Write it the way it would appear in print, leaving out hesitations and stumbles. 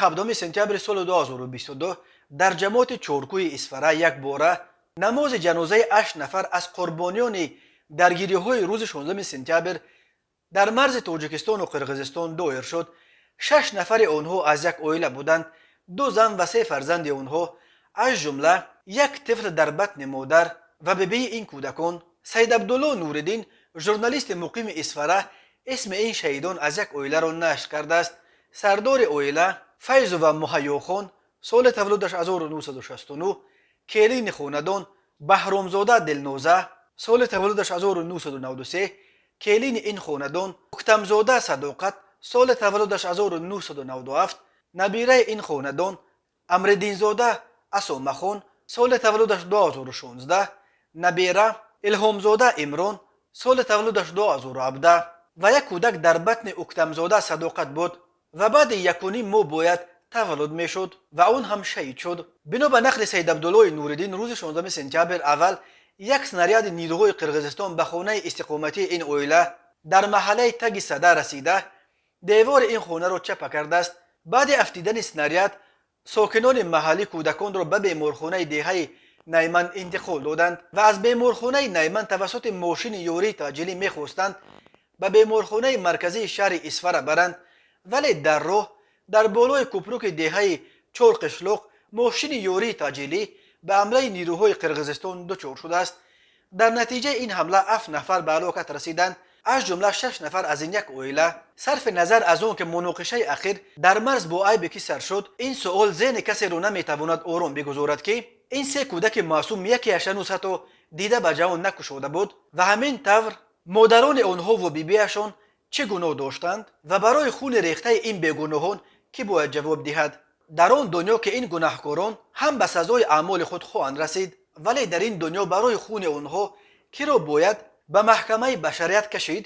17 сентябри соли 2022 дар ҷамоати Чоркӯи Исфара якбора намози ҷанозаи ҳашт нафар аз қурбониёни даргириҳои рӯзи 16 сентябр дар марзи Тоҷикистону Қирғизистон доир шуд. Шаш нафари онҳо аз як оила буданд: ду зан ва се фарзанди онҳо, аз ҷумла як тифл дар батни модар ва бибии ин кӯдакон. Саидабдулло Нуриддин, журналисти муқими Исфара, исми ин шаҳидон аз як оиларо нашр кардааст. Сардори оила Файзова Муҳайёхон, соли таваллудаш 1969, келини хонадон Баҳромзода Дилноза, соли таваллудаш 1993, келини ин хонадон Уктамзода Садоқат, соли таваллудаш 1997, набираи ин хонадон Амриддинзода Асомахон, соли таваллудаш 2016, набера Илҳомзода Имрон, соли таваллудаш 2017 ва як кӯдак дар батни Уктамзода Садоқат буд ва баъди 1,5 моҳ бояд таваллуд мешуд ва он ҳам шаҳид шуд. Бино ба нақли Саидабдуллои Нуриддин, рӯзи 16 сентябр аввал як снаряди нирӯҳои Қирғизистон ба хонаи истиқоматии ин оила дар маҳаллаи Таги Сада расида, девори ин хонаро чапа кардааст. Баъди афтидани снаряд сокинони маҳаллӣ кӯдаконро ба беморхонаи деҳаи Найман интиқол доданд ва аз беморхонаи Найман тавассути мошини ёрии таъҷилӣ мехостанд ба беморхонаи марказии шаҳри Исфара баранд, вале дар роҳ, дар болои кӯпруки деҳаи Чорқишлоқ, мошини ёрии таъҷилӣ ба ҳамлаи нирӯҳои Қирғизистон дучор шудааст. Дар натиҷаи ин ҳамла ҳафт нафар ба ҳалокат расиданд, аз ҷумла шаш нафар аз ин як оила. Сарфи назар аз он ки муноқишаи ахир дар марз бо айби кӣ сар шуд, ин суол зеҳни касеро наметавонад ором бигузорад, ки ин се кӯдаки маъсум якеаш ҳанӯз ҳатто дида ба ҷаҳон накушода буд ва ҳамин тавр модарони онҳову бибиашон чӣ гуноҳ доштанд ва барои хуни рехтаи ин бегуноҳон кӣ бояд ҷавоб диҳад дар он дунё, ки ин гунаҳкорон ҳам ба сазои аъмоли худ хоҳанд расид, вале дар ин дунё барои хуни онҳо киро бояд ба маҳкамаи башарият кашид?